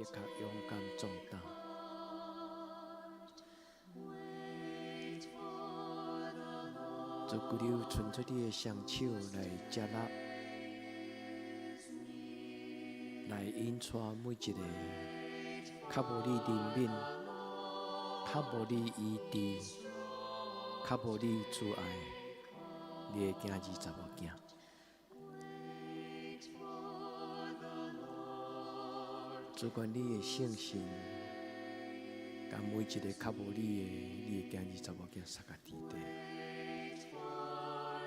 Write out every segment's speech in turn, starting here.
得較勇敢壯膽。 Wait for the Lord. 主，求你伸出你的雙手來接納， Is near. 來引帶每一個較無你憐憫、較無你醫治、較無你慈愛，你的囝兒查某囝。 Wait for the Lord. 主，願你的聖神，共每一个較無你的，你的囝兒查某囝捒共佇底。 Wait for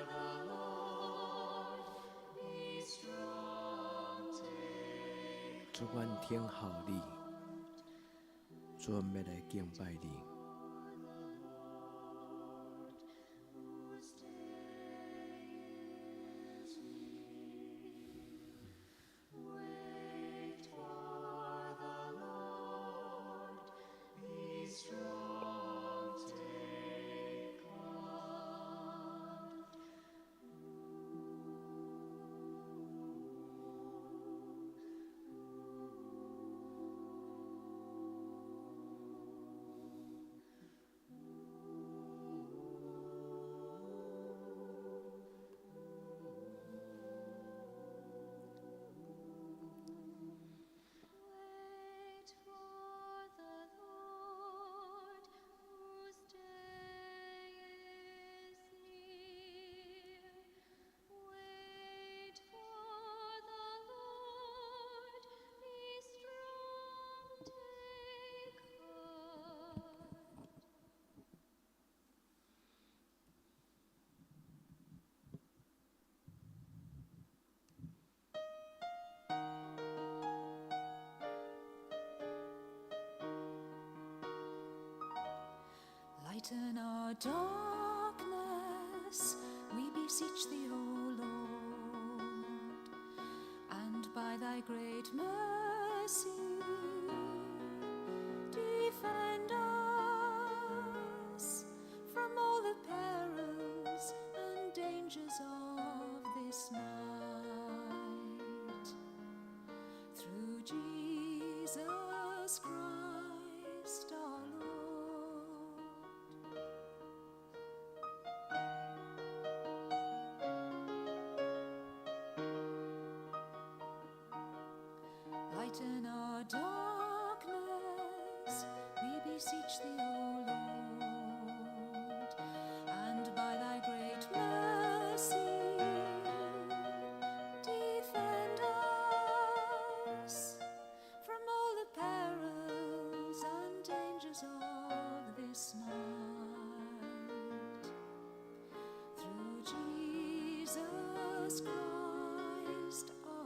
the Lord. Be strong, take 主，阮等候你，主，阮欲來敬拜你。 Whose day is near. Wait for the Lord. Be strong, take heart. Wait for the Lord, whose day is near. Wait for the Lord, be strong, take heart. Lighten our darkness, we beseech thee, O Lord, and by thy great mercy defend us from all the perils and dangers of this night. Through Jesus Christ our Lord. Lighten our darkness, we beseech thee, O Lord, and by thy great mercy defend us from all the perils and dangers of this night. Through Jesus Christ our Lord.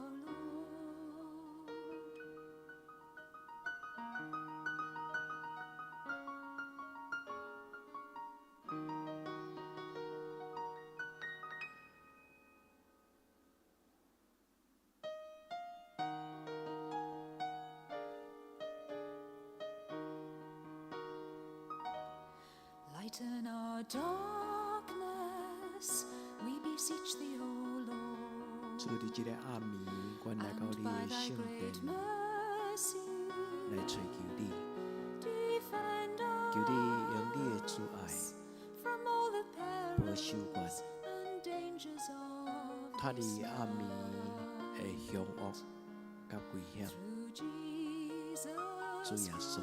Lighten our darkness, we beseech thee, O Lord. 主，佇這个暗暝，阮來到 And 你 by 的 thy 聖 great 殿 mercy, 來尋求你， defend 求你用你的慈愛 us from all the 保守阮， perils and dangers of 脫 this 離暗暝 night. 的兇惡佮危險。 Through Jesus 主耶穌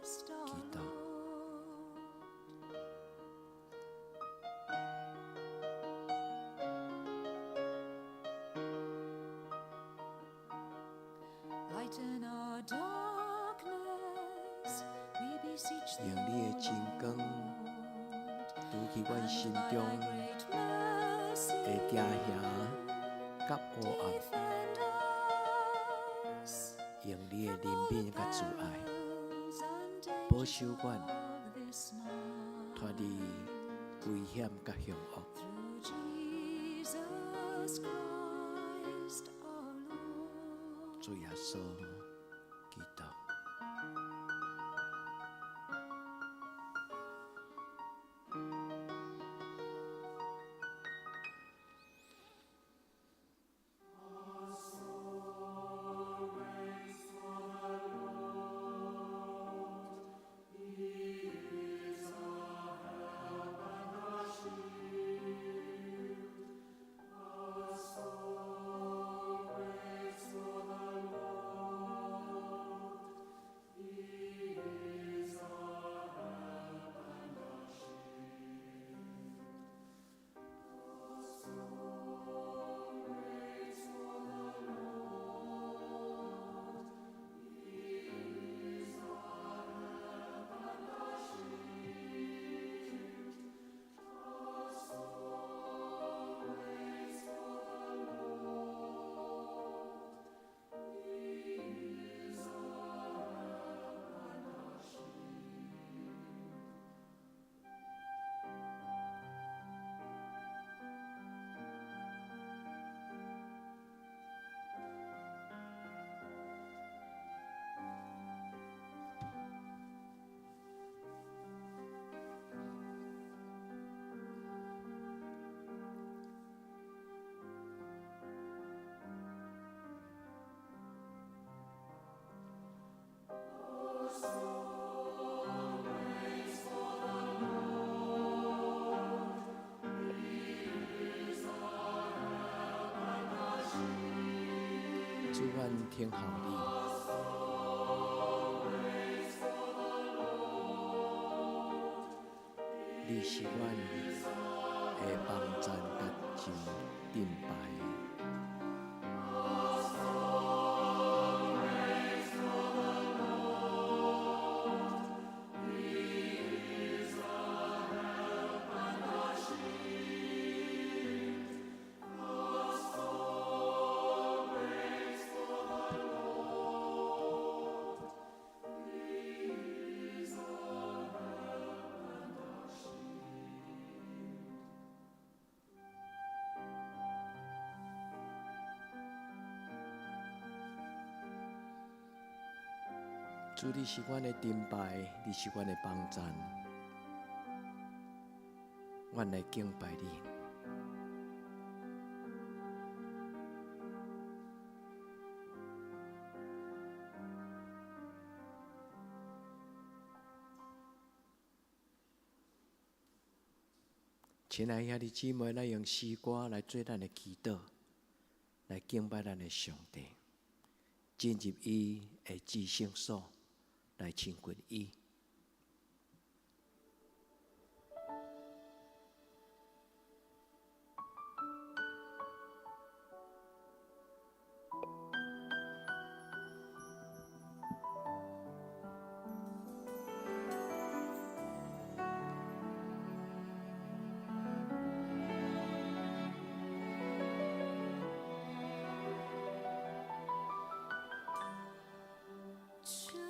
Christ our 基督。 Lord. Lighten our darkness, we beseech 用 thee, 你的 O 真光 Lord, 除去阮 and 心 by 中 thy great mercy, 的驚嚇佮黑暗， defend us 用你的 from 憐 all 憫 the 佮慈愛 perils and 保 dangers 守阮 of this night. 脫離危險佮兇惡。 Through Jesus Christ our Lord. 主耶穌基督。主，阮聽候你。你是阮的幫贊佮盾牌。主，你是阮的盾牌，你是阮的幫贊，阮來敬拜你。親愛兄弟姊妹，咱用詩歌來做咱的祈禱，來敬拜咱的上帝，進入伊的至聖所。來親近伊。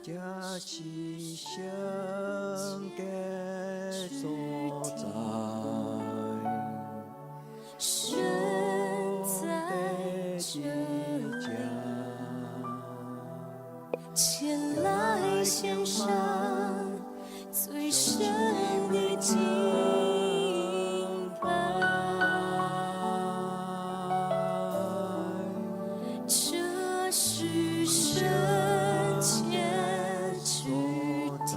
這是聖潔所在，神在這裡，前來獻上最深的敬拜。這是聖潔之地，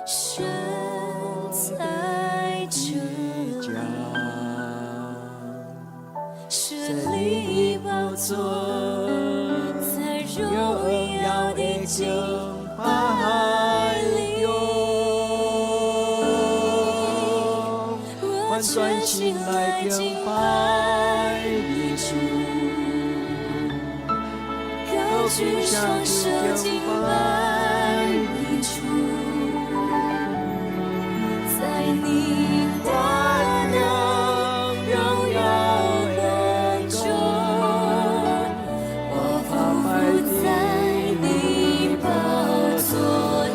神在這裡，設立寶座，在榮耀的敬拜裡，我全心來敬拜你主，高舉雙手敬拜你主，在你大能榮耀光中，我俯伏在你寶座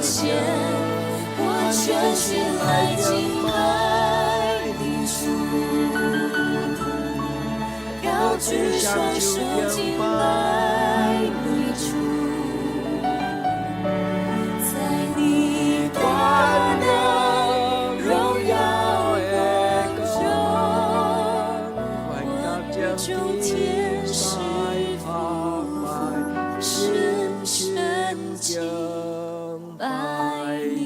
前，我全心來敬拜你主，高舉雙手敬拜你主，在你大能榮耀光中，我與眾天使俯伏，深深敬拜你。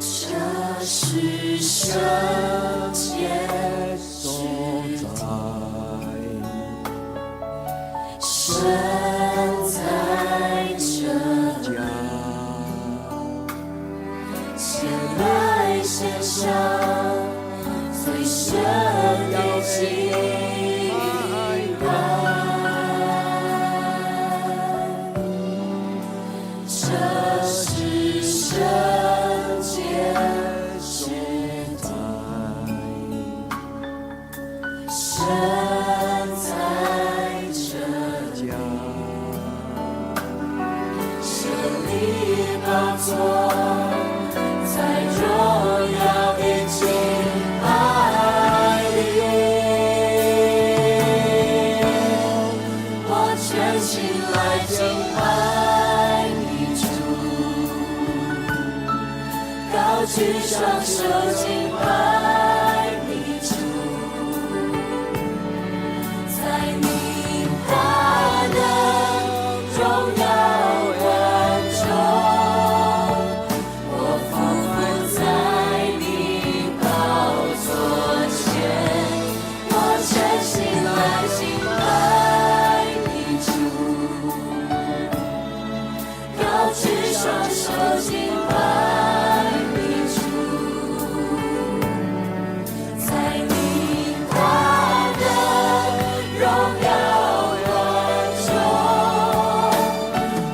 這是聖潔所在，神在這裡，前來獻上最深的敬拜。這是聖潔之地，神在這裡，設立寶座，在榮耀的敬拜裡，我全心來敬拜你主，舉雙手敬拜你主，在你大能榮耀光中，我俯伏在你寶座前，我全心來敬拜你主，高舉雙手敬拜你主，在你大能榮耀光中，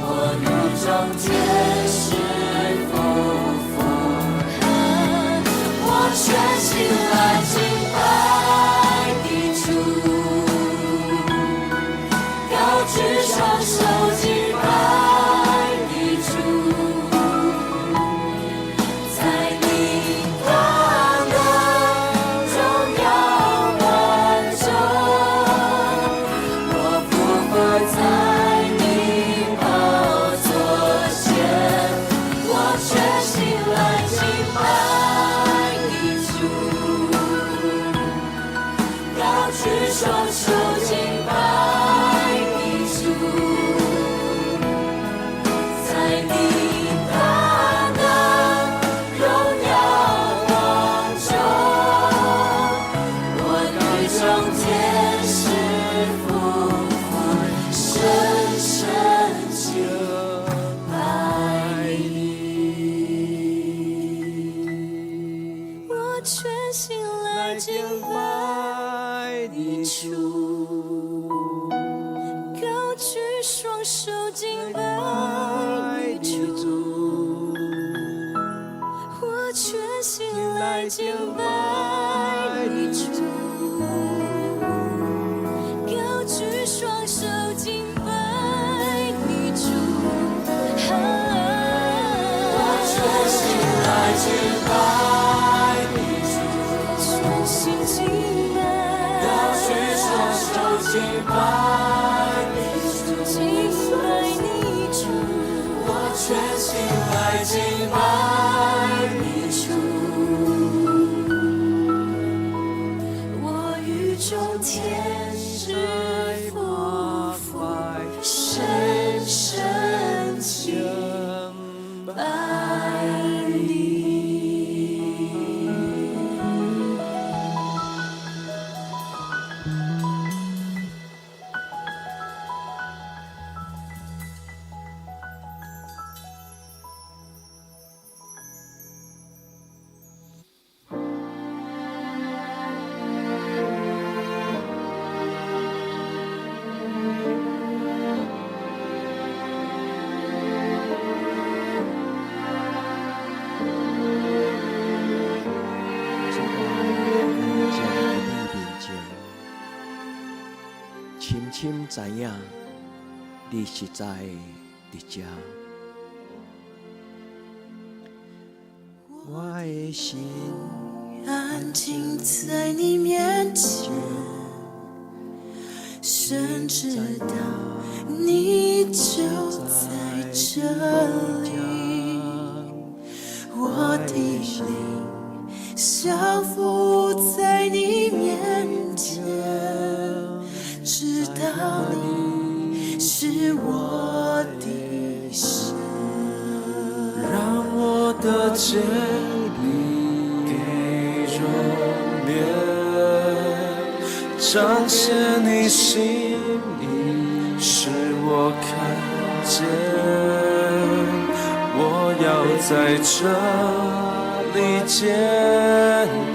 我與眾天使俯伏，我全心來敬拜你主，高舉雙手敬拜你主，在你大能榮耀光中，我俯伏在你寶座前，我全心來敬拜你主，高舉雙手敬拜你主，在你大能榮耀光中，我與眾天使俯伏，深深敬拜你。我全心來敬拜你主，高舉雙手敬拜你主，我全心來敬拜你主，高舉雙手敬拜你主，我全心來敬拜你主，全心敬拜，高舉雙手敬拜你主，敬拜你主，我全心來敬拜你主，我與眾天使俯伏，深深敬拜你。主啊，安靜佇你面前，深深知影你實在佇遮。我的心安靜在你面前，深知道你就在這裡。我的靈降服在你面前，知道你是我的神。讓我得見你的容顏，彰顯你心意，使我看見。我要在這裡見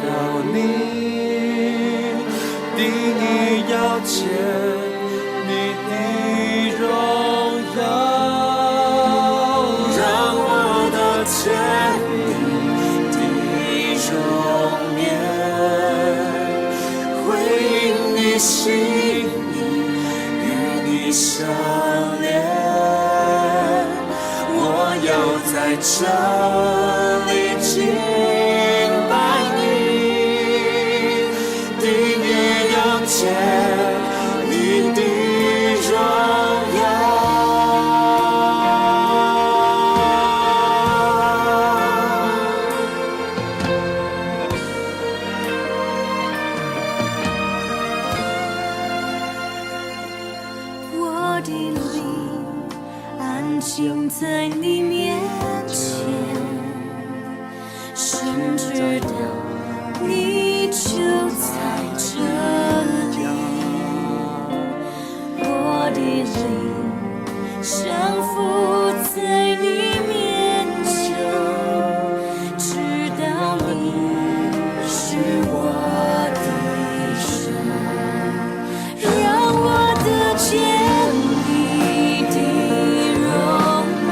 到你，定意要見你的榮耀，讓我得見你的容顏，回應你心意，與你相連。我要在這裡敬拜你，定意要見你在你面前，神知道你就在這裡，我的靈降服在你面前，知道你是我的神，讓我得見你的榮美。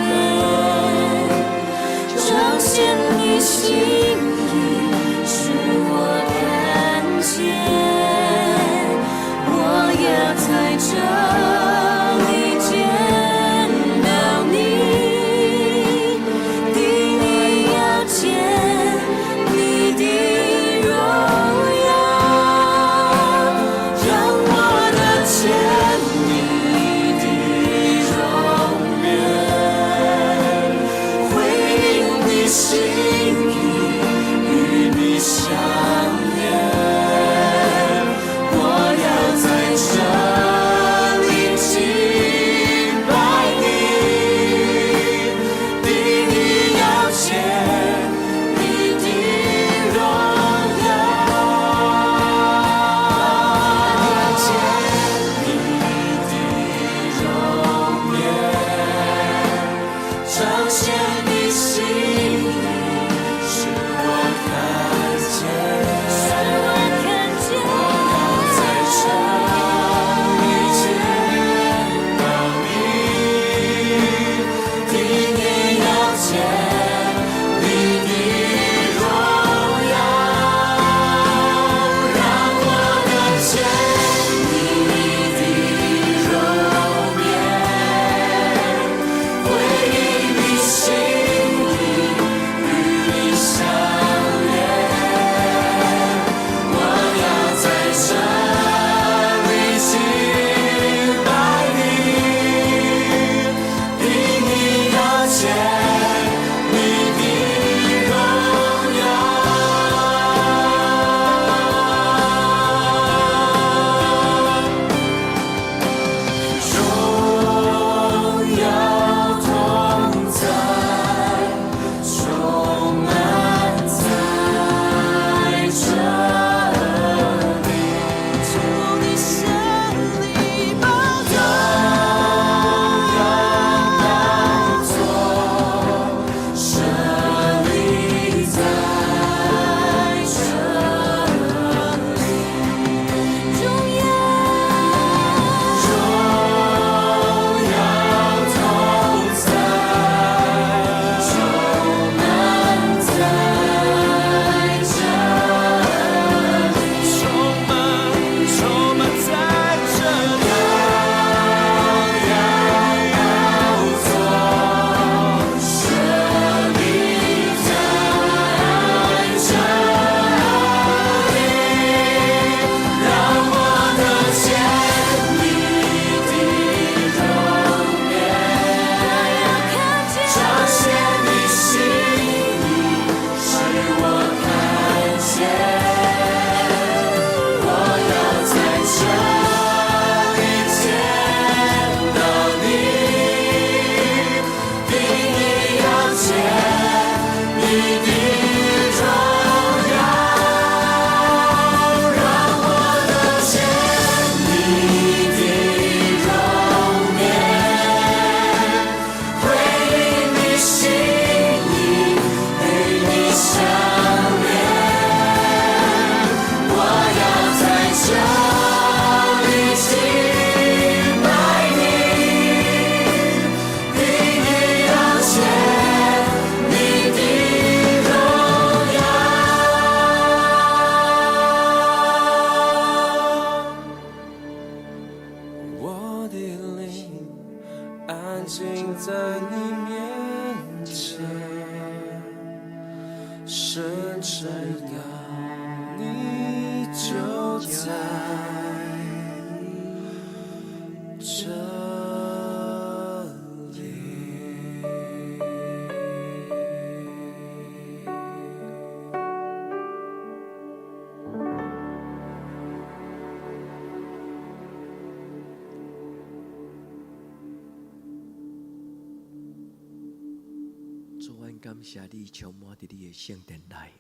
阮感謝你充滿佇你的聖殿內。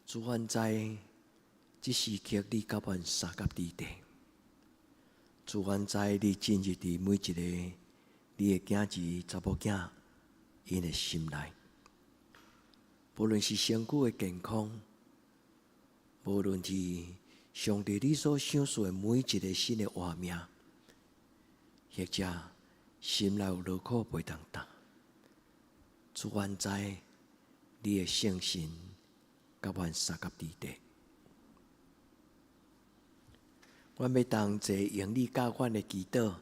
主，阮知這時刻你佮阮相佮佇地。主，阮知你進入佇每一个你的囝兒、查某囝𪜶的心內，無論是身軀的健康，無論是上帝你所賞賜的每一个新的活命，或者心內有勞苦袂當擔。主，阮知你的聖神佮阮相佮佇地。阮欲同齊用你教阮的祈禱，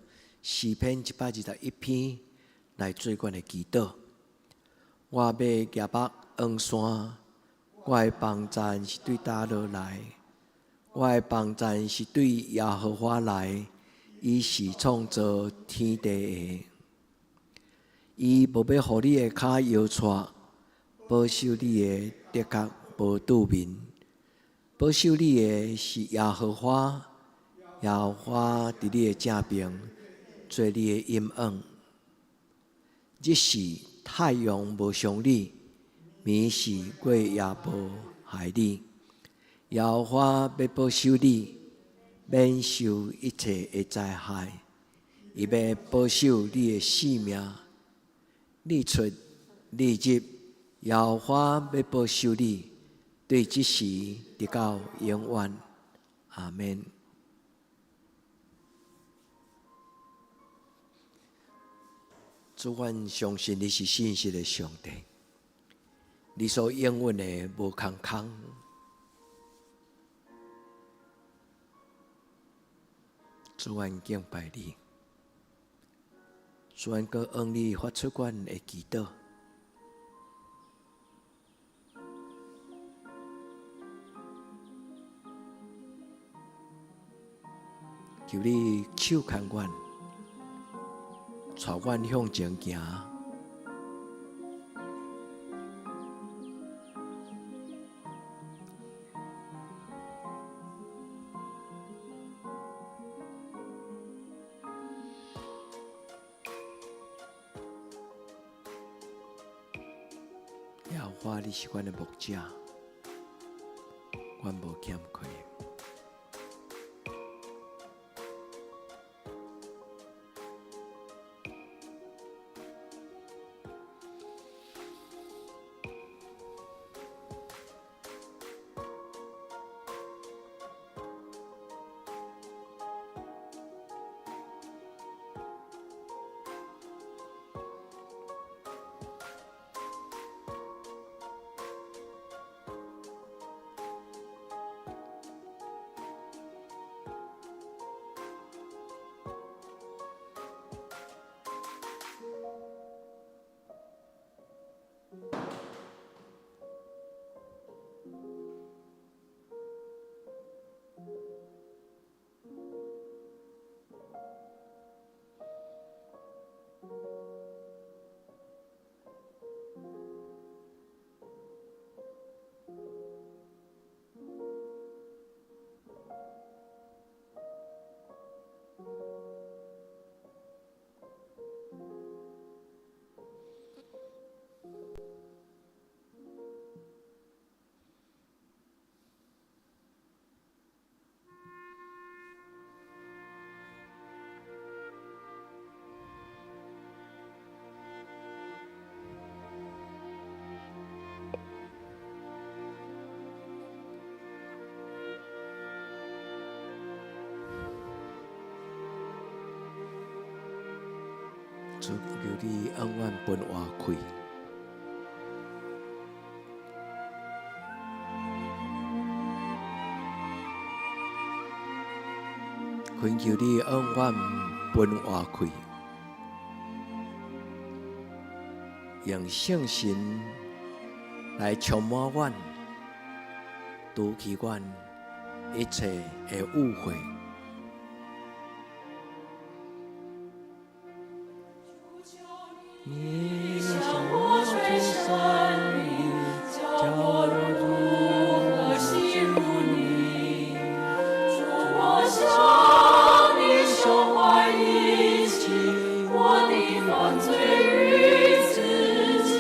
詩篇121篇來做阮的祈禱。我欲舉目望山，我的幫贊是對佗落來？我的幫贊是對耶和華來，伊是創造天地的。伊無欲予你的跤搖掣，保守你的的確無拄眠。保守你的是耶和華，耶和華佇你的正爿做你的蔭影。日時太陽無傷你，暝時月也無害你。耶和華欲保守你，免受一切的災害。伊欲保守你的性命，你出你入，耶和華欲保守你，對這時直到永遠。阿們。主，阮相信你是信實的上帝，你所應允的無空空。主，阮敬拜你，主，阮閣向你發出阮的祈禱。求你手牽阮，帶阮向前行。耶和華，你是阮的牧者，阮無欠缺。主，求你永遠分活氣，懇求你永遠分活氣，用聖神來充滿阮，除去阮一切的誤會。你向我吹山裡，叫我如何戲如你？主，我向你胸懷一起，我的犯罪與自己。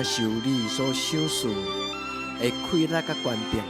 受你所賞賜的氣力佮權柄。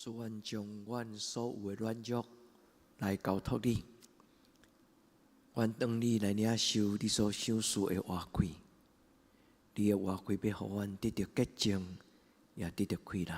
主，阮將阮所有的軟弱來交託你，阮當你來領受你所賞賜的活氣，你的活氣欲予阮得著潔淨，也得著氣力。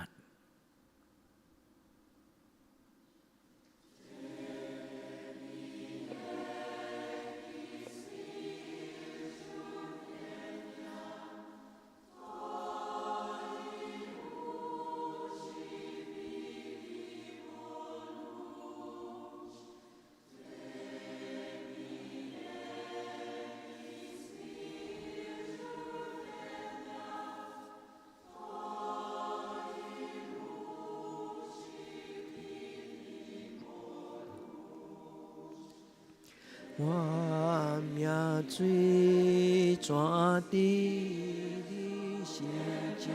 我命水泉佇你身上。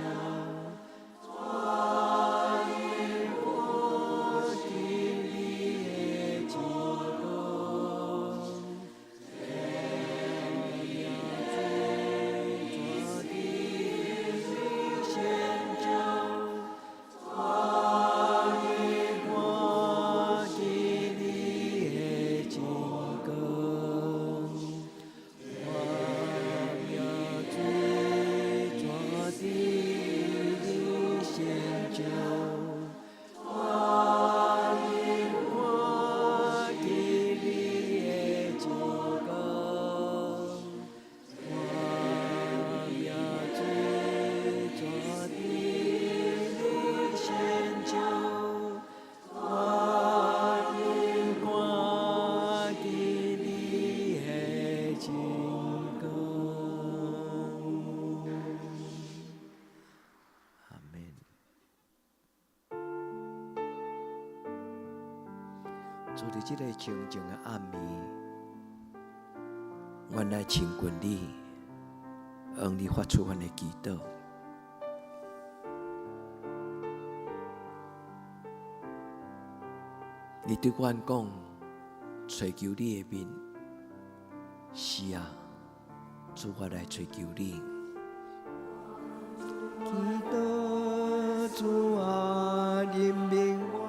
主，佇這个清靜的暗暝，阮來親近你，向你發出阮的祈禱。你對阮講，揣求你的面，是啊，主，我來揣求你。祈禱主啊，憐憫我。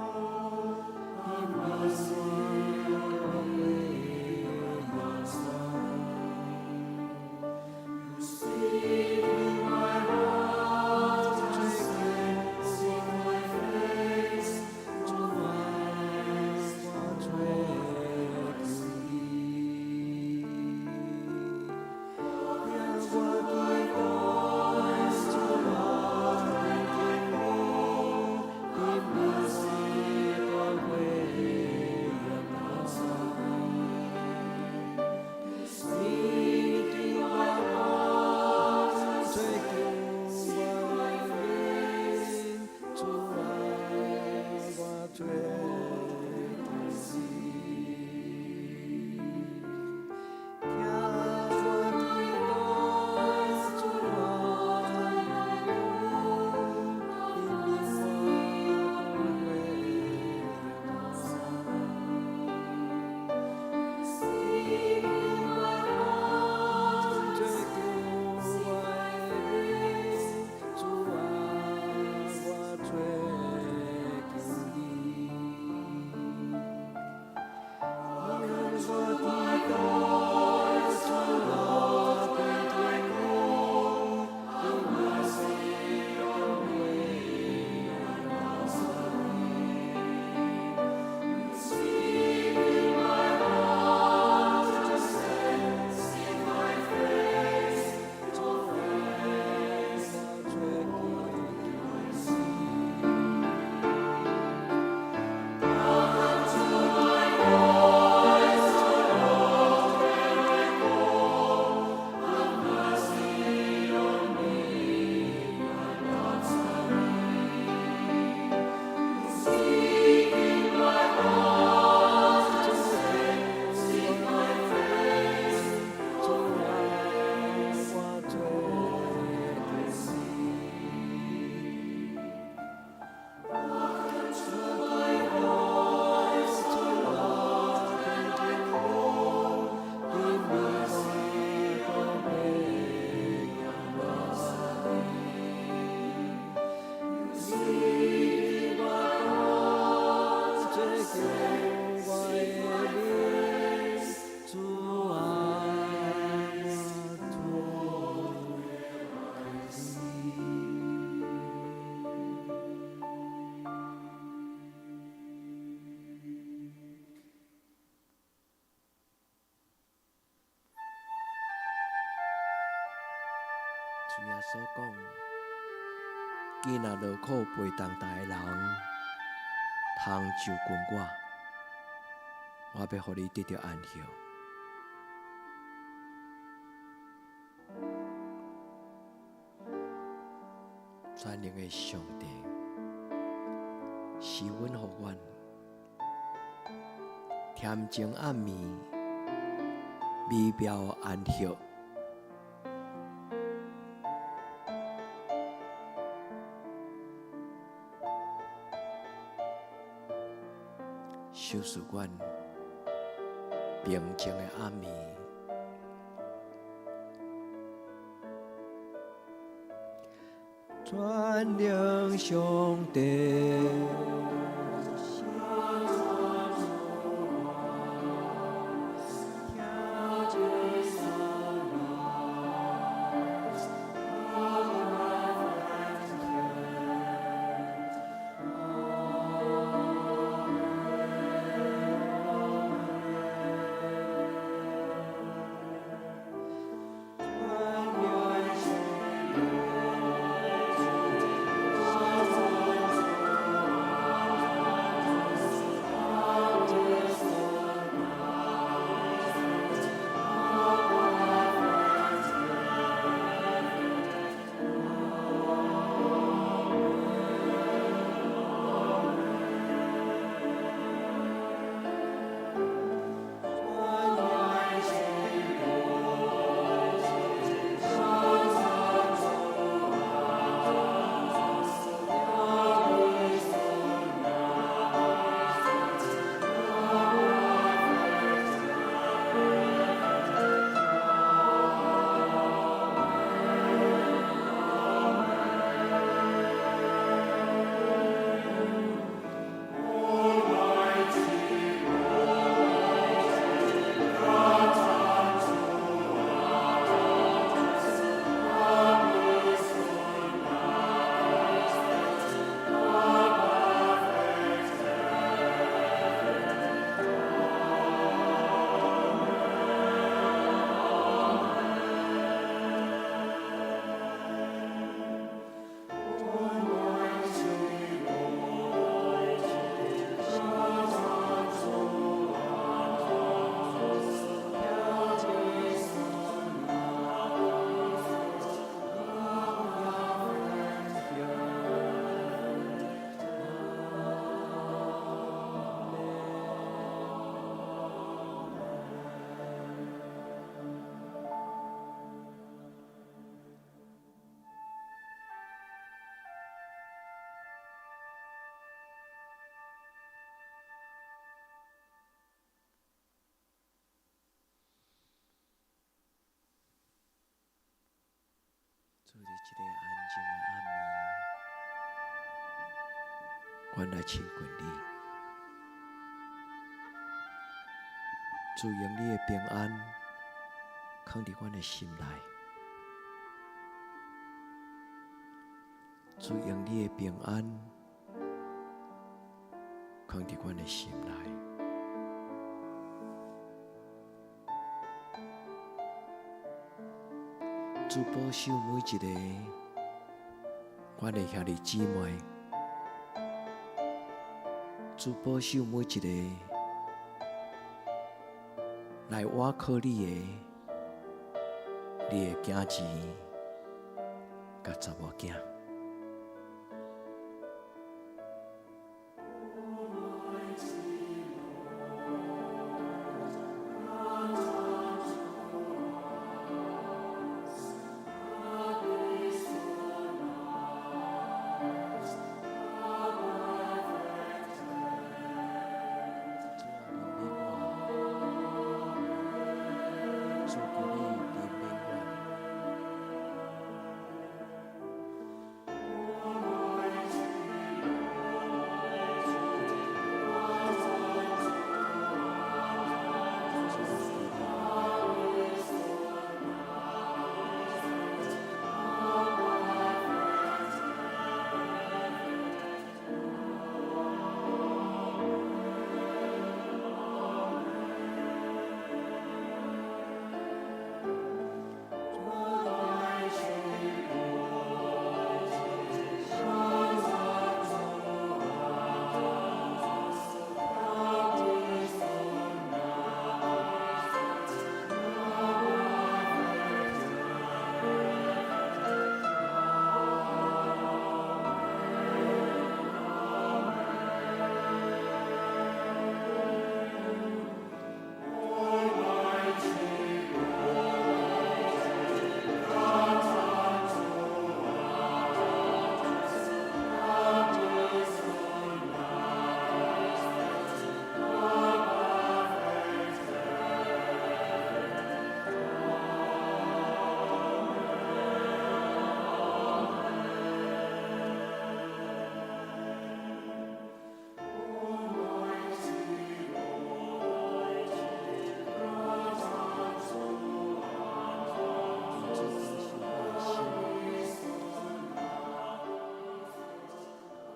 穌講：囝若勞苦背重擔的人，通就近我，我欲予你得著安息。全能的上帝，施恩予阮，恬靜暗暝，美妙安息。賞賜阮平靜的暗暝。全能上帝。主，佇這个安靜的暗暝，阮來親近你，主用你的平安囥佇阮的心內，主用你的平安囥佇阮的心內。主保守每一个阮的兄弟姊妹，主保守每一个來倚靠你的，你的囝兒佮查某囝。主啊，憐憫我！主求你憐憫我！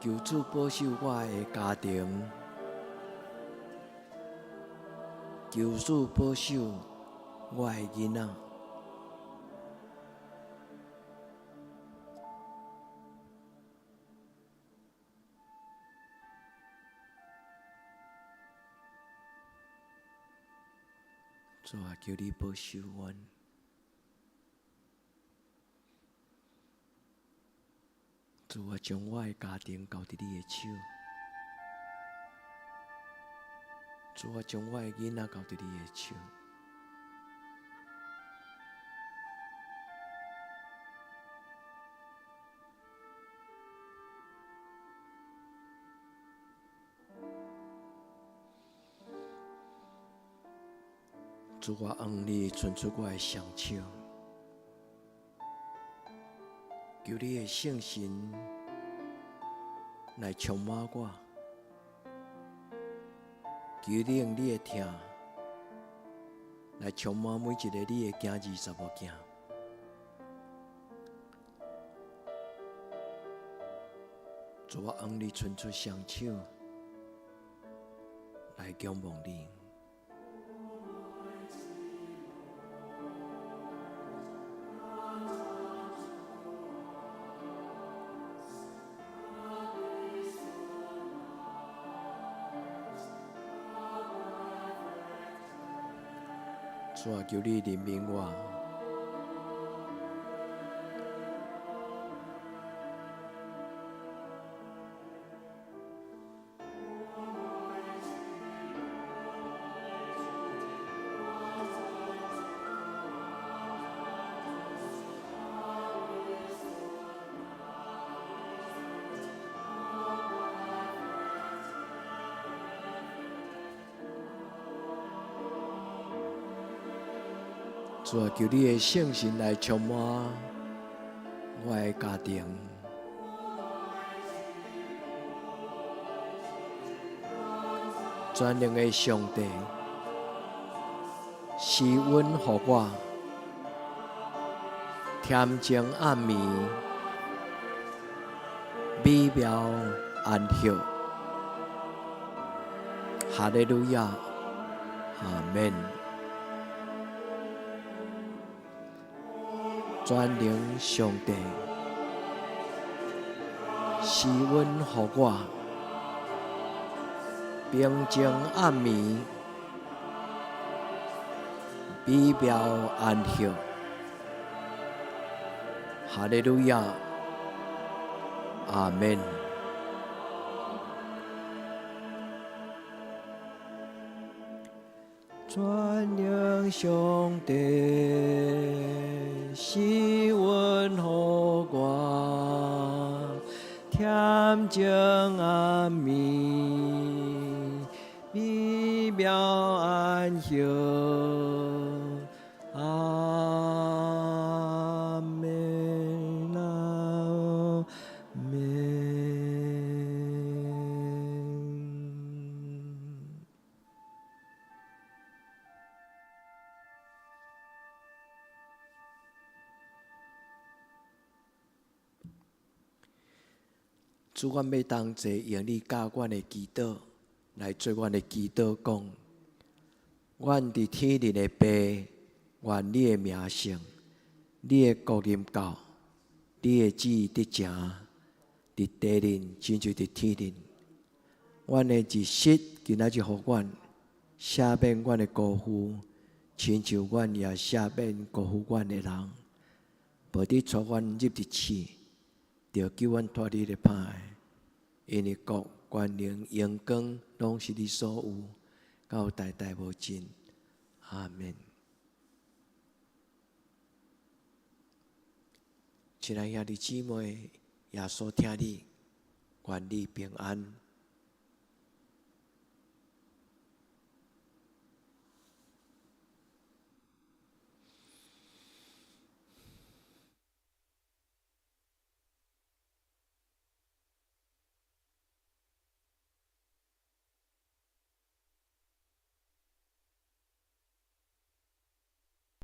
求主保守我的家庭，求主保守我的囡仔。主啊，求你保守阮。主啊，將我的家庭交佇你的手。主啊，將我的囡仔交佇你的手。主，我向你伸出我的雙手，求你的聖神來充滿我，求你用你的疼來充滿每一個你的囝兒查某囝。主，我向你伸出雙手來仰望你。主啊，求你憐憫我。主啊，求你的聖神來充滿我的家庭。全能的上帝，施恩予我，恬靜暗暝，美妙安息。哈利路亞，阿們。全能上帝，施恩予我，平靜暗暝，美妙安息。哈利路亞，阿們。全能上帝，施恩予我，恬靜暗暝，美妙安息。阿們，阿們。主，阮欲同齊用你教阮的祈禱來做阮的祈禱，講：阮佇天頂的父，願你的名聖，你的國臨到，你的旨意得成，佇地面親像佇天頂。阮的日食今仔日予阮，赦免阮的辜負，親像阮也赦免辜負阮的人。無得帶阮入佇試，著救阮脫離咧歹的。因為國、權能、榮光，攏是你所有，到代代無盡。阿們。親愛兄弟姊妹，耶穌疼你，願你平安。